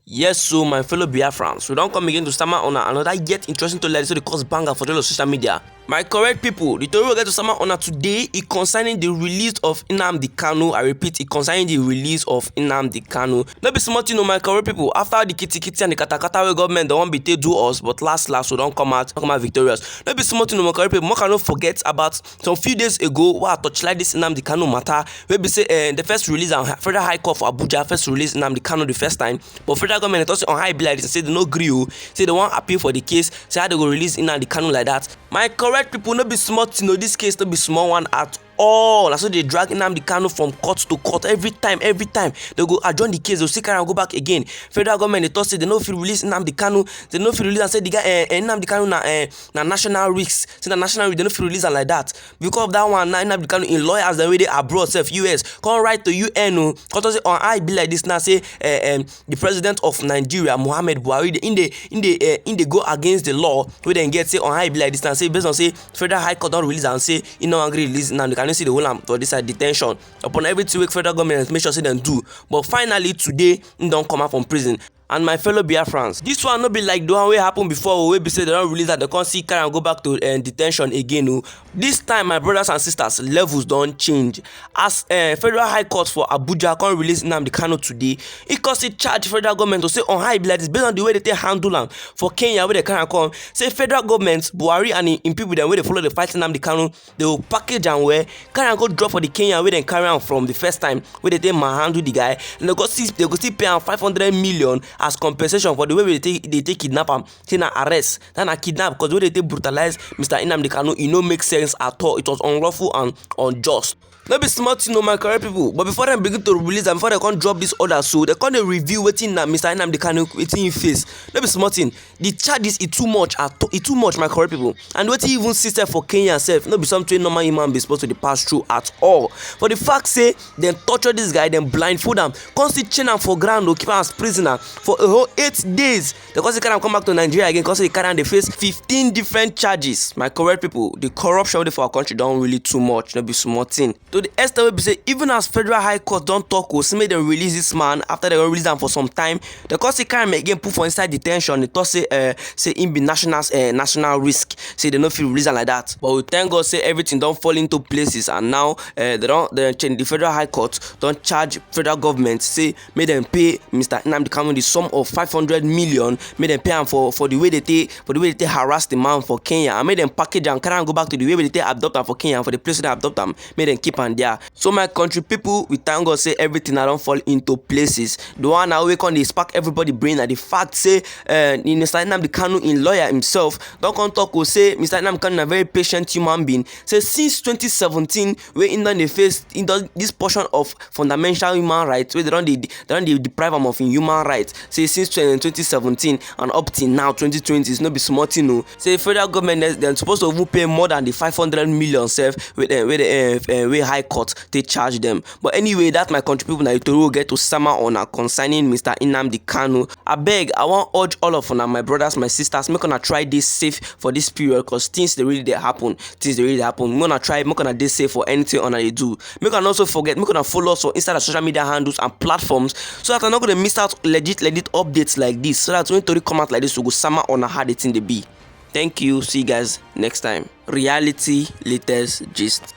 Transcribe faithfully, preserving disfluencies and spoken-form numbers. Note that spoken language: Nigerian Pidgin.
Yes, so my fellow Biafrans, we don come again to stammer on another yet interesting tori like this wey dey cause banger for the whole of social media. My correct people, the tori we get to stammer on today is concerning the release of Nnamdi Kanu. I repeat, it concerning the release of Nnamdi Kanu. No be small thing o, my correct people. After the kitikiti and the katakata wey government don be take do us, but last last we don come out, come out victorious. No be small thing o, my correct people. Make I no forget about some few days ago wey I torchlight this Nnamdi Kanu matter, wey be say eh, the first release and Federal High Court for Abuja first release Nnamdi Kanu the first time, but federal government talk say on how e be like this, say they no gree o, say they wan appeal for the case, say how they go release Nnamdi Kanu like that. My correct people, no be small thing o, this case no be small one at all. Na so they drag Nnamdi Kanu from court to court every time, every time they go adjourn the case, they still carry am go back again. Federal government dey talk say they no fit release Nnamdi Kanu, they no fit release am, say the guy eh, eh, Nnamdi Kanu na eh, na national risk, say na national risk, they no fit release am like that. Because of that one, now Nnamdi Kanu im lawyers dem wey dey abroad sef, U S, come write to U N o, come talk say on how e be like this now, say eh, um, the president of Nigeria, Muhammad Buhari, dey- im dey im dey eh, im dey go against the law wey dem get, say on how e be like this now, say based on say Federal High Court don release am, say e no wan gree release Nnamdi Kanu, say dey hold am for this side detention upon everything wey federal government make sure say dem do. But finally today, im don come out from prison. And my fellow Biafrans, this one no be like the one wey happen before o, wey be say they don release am, they come still carry am go back to eh, detention again o. This time, my brothers and sisters, levels don change. As eh, Federal High Court for Abuja come release Nnamdi Kanu today, e come still charge federal government to say on how e be like this, based on the way they take handle am for Kenya wey they carry am come. Say federal government, Buhari and im im people dem wey dey follow dey fight Nnamdi Kanu, they go package am well, carry am go drop for the Kenya wey dem carry am from the first time, wey they take manhandle the guy, and they go still they go still pay am five hundred million as compensation for the way wey they take they take kidnap am. Say na arrest, that na kidnap, because wey they take brutalize Mister Nnamdi Kanu, e no make sense at all. It was unlawful and unjust. No be small thing o, my correct people. But before dem begin to release am, before dem come drop this order, so dem come dey review wetin na Mister Nnamdi Kanu, wetin he face. No be small thing. The charges e too much at e too much, my correct people. And wetin even see sef for Kenya sef, no be something normal human being suppose to dey pass through at all. For the fact say dem torture this guy, dem blindfold am, come still chain am for ground o, keep am as prisoner for a whole eight days. Dem come still carry am come back to Nigeria again, come say e carry am dey face fifteen different charges. My correct people, the corruption wey dey for our country don really too much, no be small thing. To the extent wey be say even as Federal High Court don talk o, say make dem release this man after dem don release am for some time, dem come still carry am again put for inside detention. Dem talk say eh, say im be national eh, national risk, say dem no fit release am like that. But we thank God say everything don fall into places, and now eh, dem don dem change, the Federal High Court don charge federal government say make dem pay Mister Nnamdi Kanu the sum of five hundred million, make dem pay am for for the way they take for the way they take harass the man for Kenya, and make dem package am, carry am go back to the way wey they take abduct am for Kenya, for the place wey they abduct am, make dem keep am there. So my country people, we thank God say everything na don fall into places. The one na wey come dey spark everybody brain na the fact say uh, Mister Nnamdi Kanu im lawyer himself don come talk o, say Mister Nnamdi Kanu na very patient human being. Say since twenty seventeen wey im don dey face im don this portion of fundamental human rights wey dem don dey dem don dey deprive am of im human rights, say since twenty seventeen and up till now twenty twenty, no be small thing o. Say federal government dem dem suppose to even pay more than the five hundred million sef wey dem wey dem eh, eh, wey High Court take charge dem. But anyway, that, my country people, na the tori we get to stammer on concerning Mister Nnamdi Kanu. Abeg, I wan urge all of una, my brothers, my sisters, make una try dey safe for this period, cause things dey really dey happen. Things dey really dey happen. Make una try, make una dey safe for anything una dey do. Make una no also forget, make una follow us on Insta social media handles and platforms, so that I no go dey miss out legit legit updates like this, so that when tori come out like this, we go stammer on how the thing dey be. Thank you. See you guys next time. Reality latest gist.